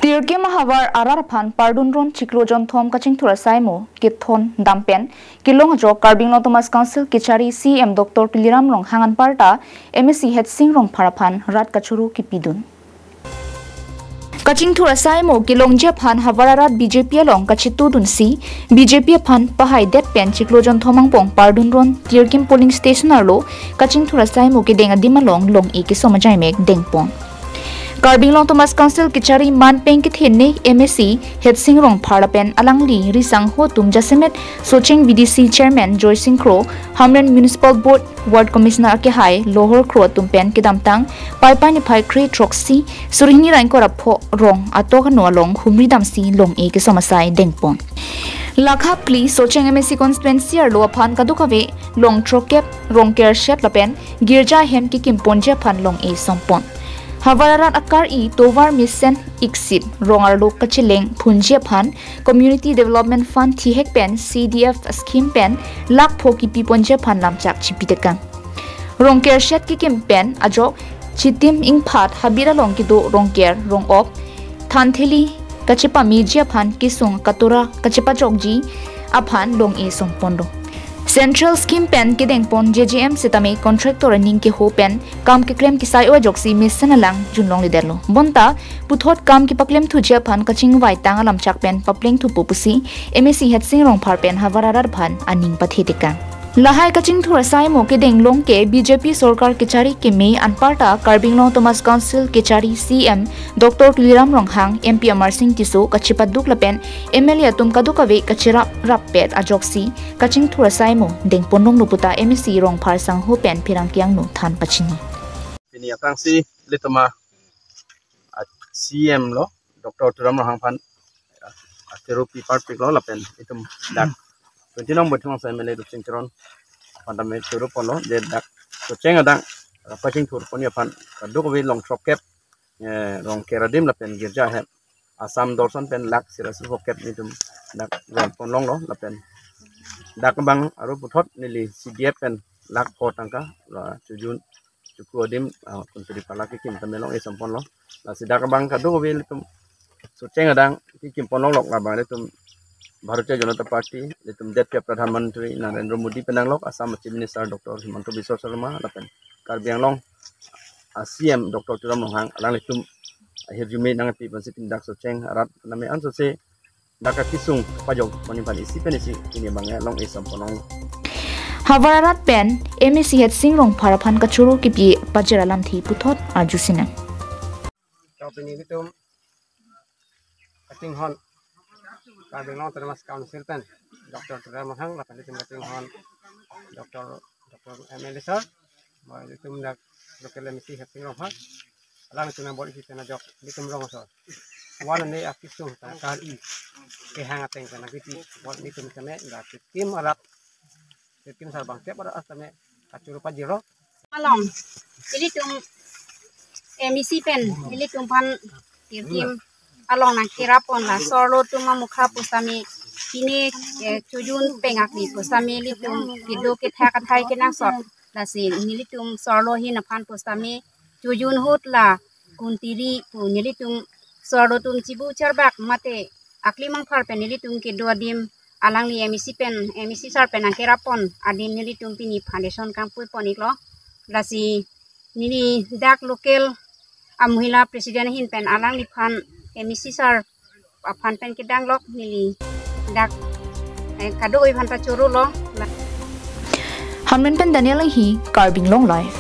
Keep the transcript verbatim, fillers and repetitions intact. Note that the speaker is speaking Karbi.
Tirkim ahavar arat aphan pardun ron chiklo jonthom kachingthur asaimo kethon dampen kelong ajok Karbi Anglong Autonomous Council kechari C M Doctor Tuliram Ronghang anparta M A C Headsing Rongphar aphan rat kachoro kipidun. Kachingthur asaimo kelongji aphan havar arat B J P along kachetudunsi B J P aphan pahaidet pen chiklo jonthom angbong pardun ron Tirkim polling station arlo kachingthur asaimo kedeng adim along long-e kesom ajaimek dengpon. Karbi Anglong Autonomous Council kechari manpeng kethene M A C Headsing Rongphar lapen alangli risangho atum jasemet Socheng V D C Chairman Joysing Kro, Hamren Municipal Board Ward Commissioner akehai Lohor Kro atum pen kedamtang Paipai niphai kre throksi suri hini ra ingkoi ra pho rong atok ano along humri damsi long-e kesom asai dengpon. Lakhap kli Socheng M A C constituency arlo aphan kadokave long throkkep rong kershet lapen girja ahem kekimponji aphan long-e sompon. Havar arat akar-i tovar mesen iksit rong arlo kacheleng phunji aphan Community Development Fund thihek pen C D F scheme pen lakh pho kipiponji aphan lamchak chipitekang. Rong kershet kekim pen ajok Chitim Ingphat habit along kedo rongker rong-op thantheli kachepameji aphan kesung katura kachepajokji aphan long-e somponlo. Central scheme pen kedengpon J J M setame contractor aning keho pen kam keklem kisai-o ajoksi mesen alang junlongledetlo. Bonta puthot kam kepaklemthuji aphan kachingvaitang alamchak pen paplengthupo pusi M A C Headsing Rongphar pen havar arat aphan aning pathetekang. Lahai kachingthur asaimo kedenglong ke B J P sorkar kechari keme anparta Karbi Anglong Autonomous Council kechari C M Doctor Tuliram Ronghang, M P Amarsing Tisso kachepaduk lapen M L A atum kadokave kacherap rappet ajoksi kachingthur asaimo dengponlonglo puta M A C Rongphar sangho pen pherangke angno than pachini. Pini aphrangsi ilitum a-C M lo Doctor Tuliram Ronghang aphan a-, achoro pi parpiklo lapen itum dak twenty nong Boithung Langso M L A Dukching Teron aphan tame choro ponlo, je dak Socheng adang kachingthur ponji aphan kadokave long throkkep, eh, rongker adim lapen girja ahem Assam Darshan pen lakh sirasi phokep itum dak ron ponlonglo lapen dak abang aro puthot neli C D F pen lakh pho tangka la chojun chuku adim, ah, kunturi pala kekim tame long-e somponlo. Lasi dak abang kadokave ilitum Socheng adang kekim ponlonglok labang ilitum Bharatiya Janata Party, ilitum det ke Pradhan Mantri Narendra Modi pen nanglok, Assam Chief Minister Doctor Himanta Biswa Sarma lapen Karbi Anglong a-C M Doctor Tuliram Ronghang alanglitum ahirjume nangpi pensi pini dak Socheng arat name ansose dak akesung pajok ponji aphan isi pen isi pini abang long-e somponlong. Havar arat pen M A C Headsing Rongphar aphan kachoro kipi pajir alamthe puthot arjusinang. To pini ilitum kachinghon Karbi Anglong Autonomous Council pen Doctor Tuliram Ronghang lapen ilitum kachinghon Doctor, Doctor M L A sir, ba ilitum dak local M A C Headsing Rongphar, alangtum nang bor isi pen ajok ilitum rong asor. Wan ane akesung ta kar-i kehang ateng pen akiti bor ilitum tame dak Tirkim arat, Tirkim sarbang kep arat tame kachoro pajirlo. Along ilitum M A C pen ilitum aphan Tirkim along nangkerap pon la sorlo atum amukha pusitame pine, eh, chojun pengakli pusitame ilitum kedo kethak athai kenangsot, lasi nelitum sorlo ahin aphan pusitame chojun ahut la kuntiri pu nelitum sorlo atum chibu charbak mate akli mangphar pen nelitum kedo adim alangli M A C pen, M A C sir pen nangkerap pon adim nelitum pini foundation kangpui pon iklo. Lasi neli dak local a-Mahila President ahin pen alangliphan M A C sir aphan pen kedanglok neli dak, eh, kadokave aphan ta chorolo. Hamren pen Daniel Enghi, Karbi Anglong Live.